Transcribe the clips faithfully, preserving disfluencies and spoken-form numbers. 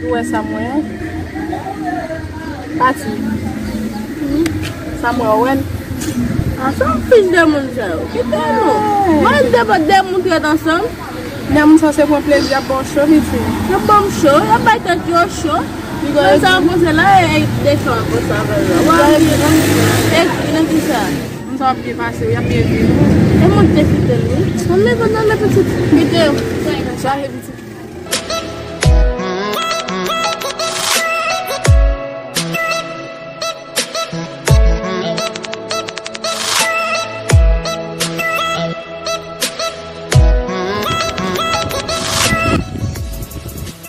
Ou wè sa m wè a? Pati. Sa m wè, ou wè l? A sa w fich de moun sa yo? Kite nou. Mwen de, de moun trèt ansanm. Lè moun sa se pran plezi, y ap ba w cho, pitit. Y ap ban m cho, y ap bay tèt yo cho. Mwen sa w panse la, e, e de cho ap panse avè l la. Wa, e, e nan ki sa? Moun sa w ap byen pase, y ap byen viv. E moun te kite l, wi. Nan men, nan men pitit. Kite yo. Chaje pitit.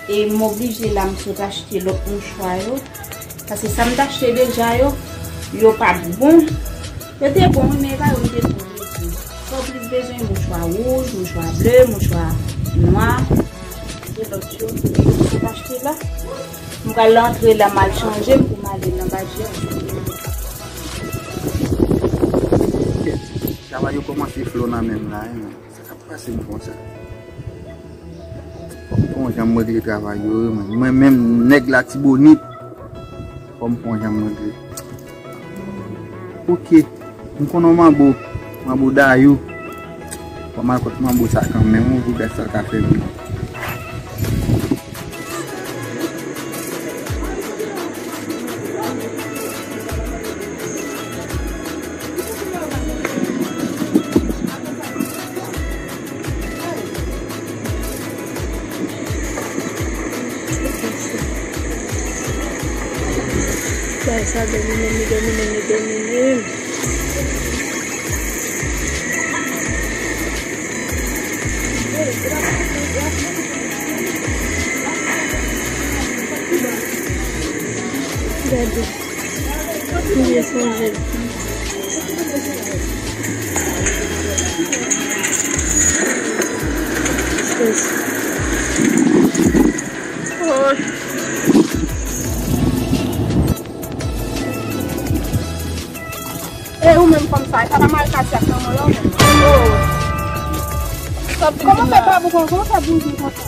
E m oblije la, m sot achte lòt mouchwa yo. Paske sa m t achte deja yo, yo pa t bon. Yo te bon, wi, men e pa yo m te twò bezwen. Sa w plis bezwen, mouchwa wouj, mouchwa ble, mouchwa nwa. E lòt yo, m sot achte la. M pral antre la, m al chanje m pou m ale nan bajè. Travay yo kòmanse flo nan men m la, wi, men. Sa k ap pase m konsa? Fò m fè yon jan m regle travay yo, wi, mwen. Mwen menm, nèg Latibonit, fò m fè yon jan m regle. Oke, m konnen yon manbo, manbo Dayou. Fò m al kot manbo sa kanmenm, wi, pou gad sa l ka fè m. Bagay sa domine m, li domine m, li domine m. Gade. Mwen sonje l. E ou menm fanm sa, e pa ta mari Katia ak manman w la ou menm? Oh. Kòman fè pa pou konsa, kòman fè pou di konsa?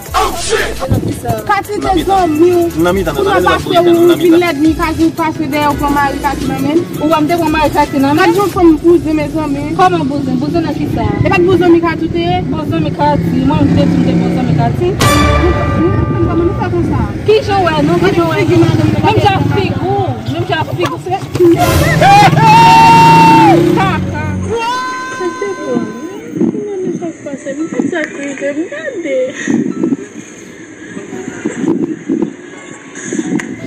Kati te zanmi w. Pou nan pase ou vin lèdmi Kati, ou pase dèyè ou pran mari Kati nan men. Ou wè m te pran mari Kati nan men. Gad jan fanm bouzen, mezanmi. Kòman bouzen? Bouzen nan kisa? E pa t bon zanmi Kati ou te ye? Bon zanmi Kati? Mwen menm ki te di m te bon zanmi Kati? Nou, nou, nou, kòman nou fè konsa? Ki jan w wè nou? Ki jan w wè nou? Menm jan figi w. Menm jan figi w. Kaka. Sa te bon. Gade sa k pase m, gade sa k rive m, gade.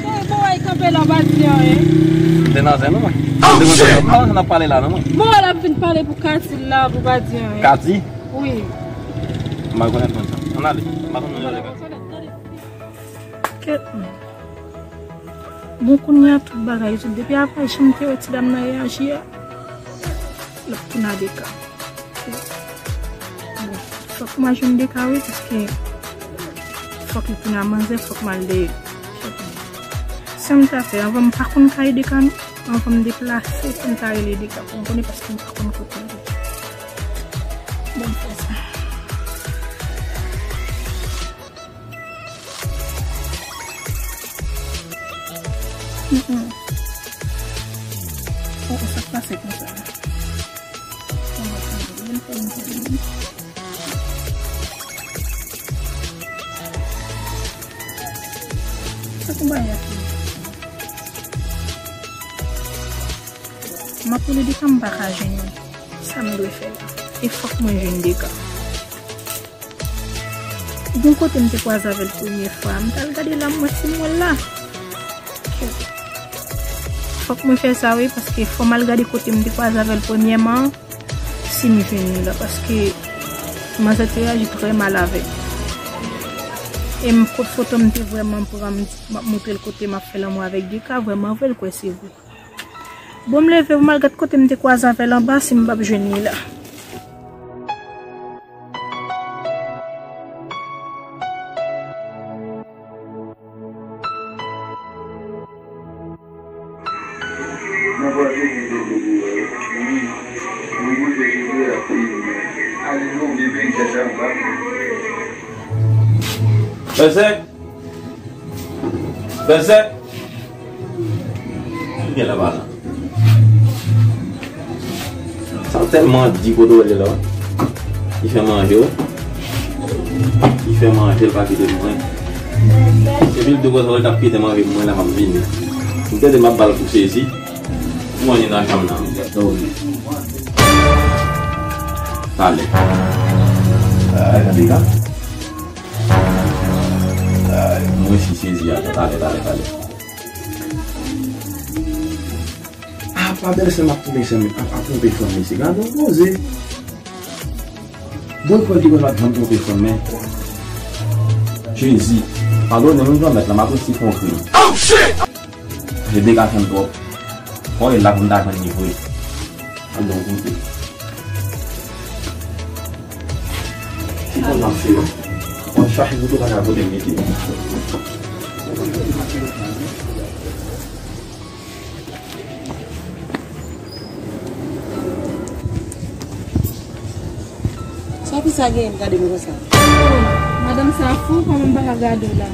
Cheri, bon, w kanpe la, w pa di anyen. M te nan zen nou, mwen. M te nan zen nou, n ap pale la, non, mwen. Bon, w ap vin pale pou Kati la, pou w pa di anyen. Kati? Wi. M pa rekonèt moun sa. Ann ale. M pa konn moun sa. Kèt, mwen. Bon, kounye a tout bagay, tout depi apre jan m te wè ti dam nan reyaji a, l ap tounen a Deka. Bon, fòk mwen jwenn Deka wi, paske fòk li tounen a manzè, fòk m al dèyè l. Sa m ta fè, anvan m pa konn kay Deka non, anvan m deplase, pou m ta rele Deka pou m konnen, paske m pa konn kote l ye. Bon, m fè sa. Mm, mm. Oh, oh, sa k pase konsa la? Sa m ap fè, m fè, m fè, m fè. Sa konba y ap ye? M ap rele Deka, m pa ka jwenn li. Sa m dwe fè la? E fòk mwen jwenn Deka. Gon kote m te kwaze avè l premye fwa, m t al gade la, m wè si m wè l la. Fòk mwen fè sa wi, paske fò m al gade kote m te kwaze avè l premyèman, si m jwenn li la, paske manzè te aji trè mal avè m. E m kot foto m te vrèman pran, m di m ap montre l kote m ap fè lanmou avèk Deka, vrèman vre l kwè se vre. Bon, m leve pou m al gad kote m te kwaze avè l anba, si m p ap jwenn li la. Mesye, Bèlsè! Ki gen laba la? Sa tèlman di kote w ye la. Li fè manje w. Li fè manje l pa kite mwen. Epi l di konsa l t ap kite manje mwen la m ap vini. M tande m ap ba l kou sezi. Mwen nan chanm nan. Talè. Ay, gade la. Ay, mwen si sezi a. Talè, talè, talè. Ah, pa bèlsè m ap twonpe fanmi, ap, ap twonpe fanmi, se gade yon koze. Boyfriend ki konn ap janm twonpe fanmi. Jezi, padone m, Granmèt la, m ap resi fè yon krim. Oh, shit! Jezi ka fè m twòp. Fò e la pou m ta jwenn li vre. Al don kote. Ki konn ap fè yo? Mwen chache bouton pa ka kote m mete. Sa ki sa gen, gade m konsa? Oh, madanm sa fou, kòman m pa ka gade w la?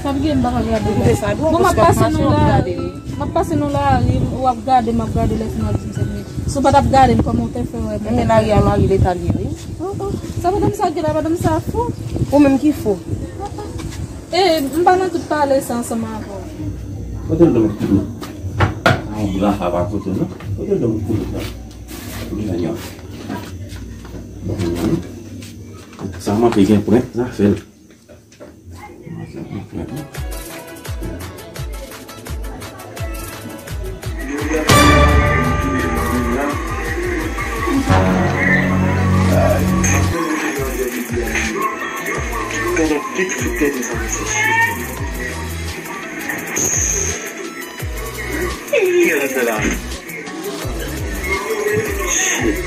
Sa ki gen, m pa ka gade w la? Bon, m ap pase nan lari, m ap pase nan lari, w ap gade, m ap gade lè fini ap di m se mwen. Si w pa t ap gade m, kòman w te fè wè m? Men lari a mari leta l ye, wi. Oh, oh. Sa madanm sa gen la, madanm sa fou. Ou menm ki fou? Oh, oh. E, m pa nan tout pale sa ansanm avè w. Kote l dòmi koulou? A yon gran fava kote non. Kote l dòmi koulou sa? Pou ki sa yon? Bon, sa manke gen prank, sa fè l. Shit.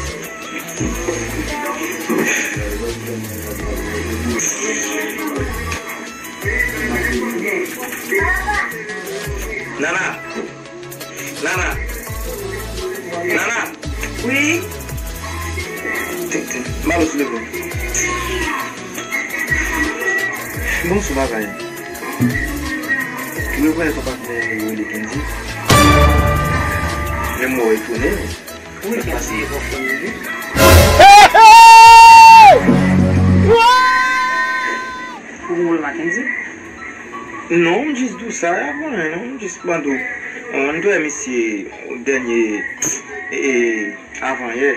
Nana! Nana! Nana! Wi? Tenten. Malo sou levo. Bon, sou bagay. Ou rekonèt yon patnè yo rele Kendy? Menm mwen, ou retounen. Wi, Kendy e bòfrèm li wi. Ou konn wè Mackendy? Non, m jis di w sa, a konnen non, m jis mande w. Mwen, m te wè misye dènye, e, avan yè.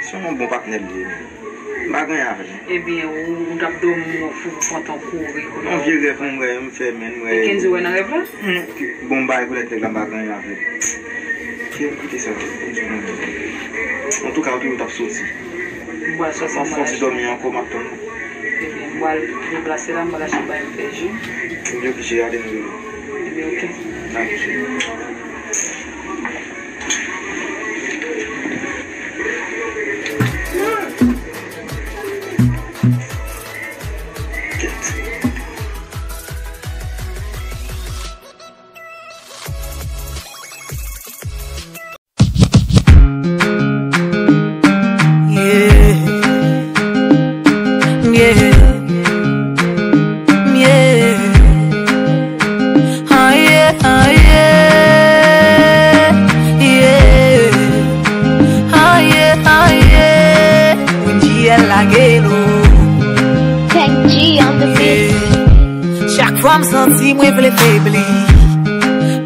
Se yon bon patnè l ye, men m pa gen anyen avè l. Ebyen, ou, ou t ap dòmi, ou fou, ou pantan kouri, kounye a. Yon vye rèv m wè, m fè, men m wè. E Kendy wè nan rèv la? Hmm, bon, m pa rekonèt nèg la, m pa gen anyen avè l. Kite sa. Antouka, ou toujou t ap soti. M pral soti, m pral achte. Fò w fè ti dòmi ankò, m ap tann ou. Ebyen, m pral deplase la, m pral achte bagay m fè ji. Ebyen, ok, cheri, ale nou rele. Ebyen, ok. Dakò, cheri. Yeah. Yeah. Yeah. Ah, yeah, ah, yeah. Yeah. Ah, yeah, ah, yeah. Wendy el lage lo. Kendy on the beat. Yeah. Chak fwa m santi mwen vle febli,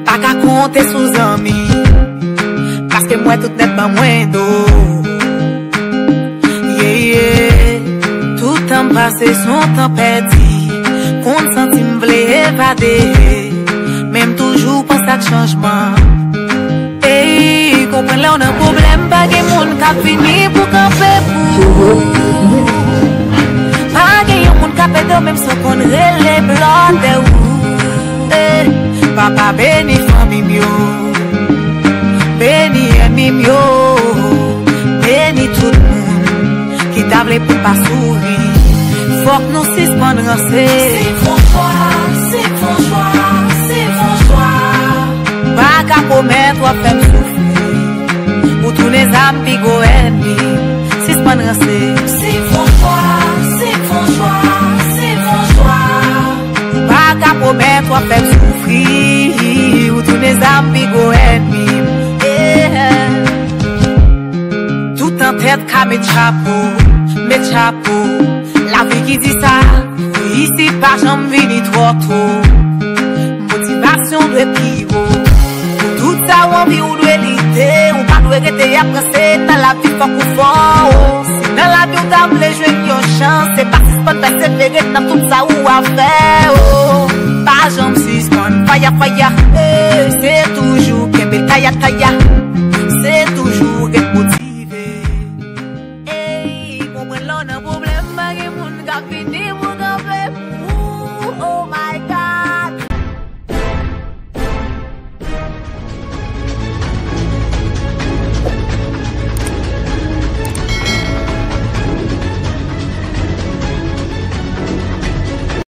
pa ka konte sou zanmi, paske m wè tout nèt ban mwen do. Yeah, yeah. Tout tan m pase se yon tan pèdi, konn santi m vle evade, men m toujou panse ak chanjman. Ey, konprann lè w nan pwoblèm, pa gen moun k ap vini pou kanpe pou ou. Pa gen yon moun k ap ede w, menm si w konn rele blòdè ou. Ey, Papa beni fanmi m yo, beni ènmi m yo, beni tout moun ki ta vle pou m pa souri. Fòk nou sispann ranse. Se yon chwa, se yon chwa, se yon chwa. Pa ka pwomèt w ap fè m soufri, ou tounen zam pi gwo ènmi. Sispann ranse. Se yon chwa, se yon chwa, se yon chwa. Pa ka pwomèt w ap fè m soufri. Ou tounen zam pi gwo ènmi m. Yeah. Tout antèt ka met chapo, met chapo. Lavi ki di sa, isi pa janm vini twò to. Motivasyon dwe pi wo. Pou tout sa w anvi, ou dwe lite. Ou pa dwe rete ap panse nan lavi fòk ou fò. Si nan lavi w ta vle jwenn yon chans, se pa sispann pèsevere nan tout sa ou ap fè. Oh. Pa janm sispann faya faya.